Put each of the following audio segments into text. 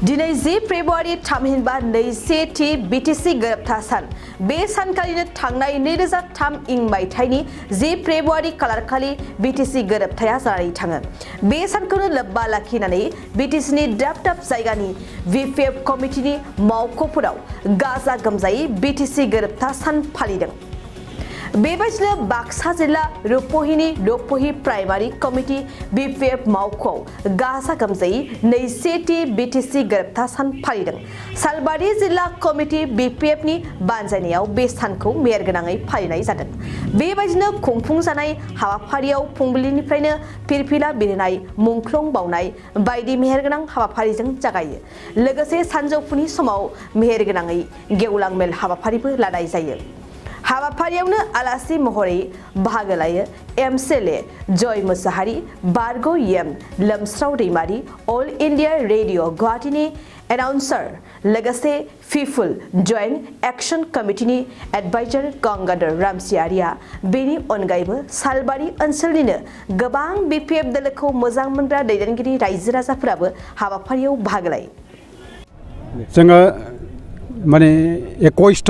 दिनै 10 फेब्रुवारि थामहिनबा 21थि बिटिसि गोरोबथा सान बे सानखालिनो थांनाय 2003 मायथाइनि 10 फेब्रुवारि खालारखालि बिटिसि गोरोबथाया जानानै थाङो। बे सानखौनो लोब्बा लाखिनानै बिटिसिनि दाब दाब जायगानि भिपिएफ कमिटिनि मावख'फोराव गाजा गोमजायै बिटिसि गोरोबथा सान फालिदों। बेबायदिनो बाक्सा जिल्ला रुपहिनि रुपहि प्राइमारि कमिटि भिपिएफ मावख'आव गाजा गोमजायै 21थि बिटिसि गोरोबथा सान फालिदों। सालबारि जिल्ला कमिटि भिपिएफनि बानजायनायाव बे सानखौ मेहेरगोनाङै फालिनाय जादों। बेबायदिनो खुंफुंजानाय हाबाफारियाव फुंबिलिनिफ्रायनो फिरफिला बिरहोनाय मुंख्लं बावनाय बायदि मेहेरगोनां हाबाफारिजों जागायो। लोगोसे सानजौफुनि समाव मेहेरगोनाङै गेवलां मेल हाबाफारिबो लानाय जायो। हाबाफारियावनो आलासि महरै बाहागो लायो एमएलए जय मुसाहारि, बारग' M Lomsrao Daimary, all India radio गुवाहाटीनि एनाउन्सार, लोगोसे पिपुल जयेन्ट एक्शन कमिटिनि एडभाइजार गंगाधर रामसियारिया। बेनि अनगायैबो सालबारि ओनसोलनिनो गोबां बिपिएफ दोलोखौ मोजां मोनग्रा दैदेनगिरि रायजो राजाफोराबो हाबाफारियाव बाहागो लायो। जोङो माने 21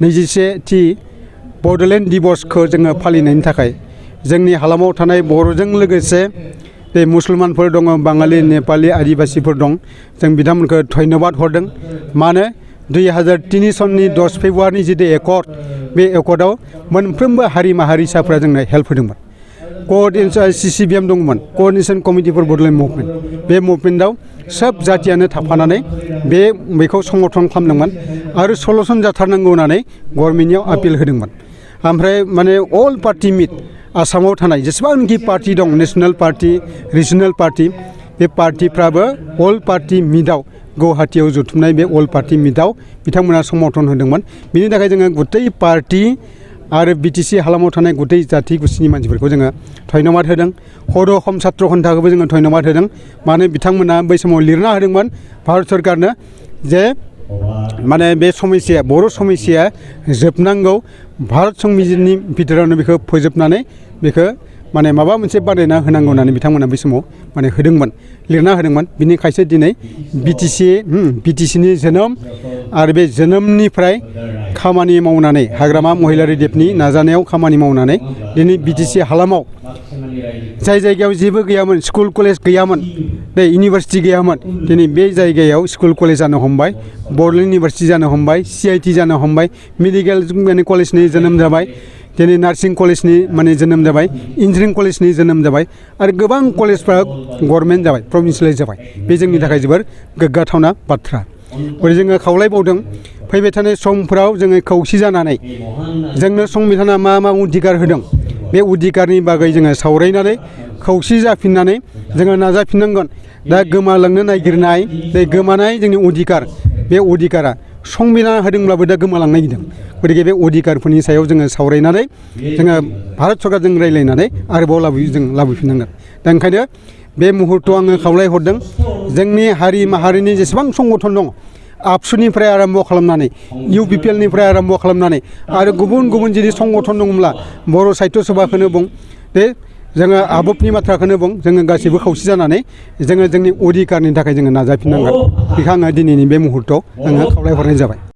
21थि बड'लेण्ड दिबसखौ जोङो फालिनायनि थाखाय जोंनि हालामाव थानाय बर'जों लोगोसे बे मुसलमानफोर दङ, बाङालि, नेपालि, आदिबासिफोर दं। जों बिथांमोनखौ धन्यबाद हरदों। मानो 2003 सननि 10 फेब्रुवारिनि जितु एकर्ड, बे एकर्डआव मोनफ्रोमबो हारि माहारिसाफ्रा जोंनो हेल्प होदोंमोन। क'अर्डिनेशन CCBM दंमोन, क'अर्डिनेशन कमिटि फर बड'लेण्ड मुभमेन्ट। बे मुभमेन्टआव सोब जातियानो थाफानानै बेखौ समर्थन खालामदोंमोन आरो सलुसन जाथारनांगौ होननानै गभर्नमेन्टआव आपिल होदोंमोन। ओमफ्राय माने अल पार्टि मिट, आसामाव थानाय जेसेबांखि पार्टि दं, नेशनेल पार्टि, रिजनेल पार्टि, बे पार्टिफ्राबो अल पार्टि मिटआव गुवाहाटीयाव जथुमनाय बे अल पार्टि मिटआव बिथांमोना समर्थन होदोंमोन। बिनि थाखाय जोङो गुतै पार्टि आरो बिटिसि हालामाव थानाय गुतै जाथि गुसिनि मानसिफोरखौ जोङो धन्यबाद होदों। हर अखम छात्र घन्टाखौबो जोङो धन्यबाद होदों। मानो बिथांमोना बै समाव लिरना होदोंमोन भारत सरकारनो जे माने बे समस्या, बर' समस्या जोबनांगौ, भारत संबिजितनि बिथोरावनो बेखौ फोजोबनानै बेखौ माने माबा मोनसे बानायना होनांगौ होननानै बिथांमोना बै समाव माने होदोंमोन, लिरना होदोंमोन। बिनिखायसो दिनै बिटिसिनि जोनोम आरो बे जोनोमनिफ्राय खामानि मावनानै हाग्रामा महिलारि देबनि नाजानायाव खामानि मावनानै दिनै बिटिसि हालामाव जाय जायगायाव जेबो गैयामोन, स्कुल कलेज गैयामोन, बे इउनिभारसिटि गैयामोन, दिनै बे जायगायाव स्कुल कलेज जानो हमबाय, बड'लेण्ड इउनिभारसिटि जानो हमबाय, CIT जानो हमबाय, मेडिकेल कलेजनि जोनोम जाबाय, दिनै नार्सिं कलेजनि माने जोनोम जाबाय, इन्जिनियारिं कलेजनि जोनोम जाबाय आरो गोबां कलेजफ्रा गभर्नमेन्ट जाबाय, प्रभिन्सियेलाइज जाबाय। बे जोंनि थाखाय जोबोर गोग्गाथावना बाथ्रा। ओरै जोङो खावलायबावदों फैबाय थानाय समफोराव जोङो खौसे जानानै जोंनो संबिधाना मा मा अधिकार होदों, बे अधिकारनि बागै जोङो सावरायनानै खौसे जाफिननानै जोङो नाजाफिननांगोन। दा गोमालांनो नागिरनाय बे गोमानाय जोंनि अधिकार, बे अधिकारा संबिधान होदोंब्लाबो दा गोमालांनो नागिरदों। गतिके बे अधिकारफोरनि सायाव जोङो सावरायनानै जोङो भारत सरकारजों रायज्लायनानै आरोबाव लाबोफिननांगोन। दा ओंखायनो बे मुहुर्तआव आङो खावलायहरदों जोंनि हारि माहारिनि जेसेबां संगठन दङ, आबसुनिफ्राय आरम्भ खालामनानै UPPLनिफ्राय आरम्भ खालामनानै आरो गुबुन गुबुन जुदि संगठन दङब्ला बर' साहित्य सभाखौनो बुं, बे जोङो आबबनि बाथ्राखौनो बुं, जोङो गासैबो खौसे जानानै जोङो जोंनि अधिकारनि थाखाय जोङो नाजाफिननांगोन। बेखौ आङो दिनैनि बे मुहुर्तआव आङो खावलायहरनाय जाबाय।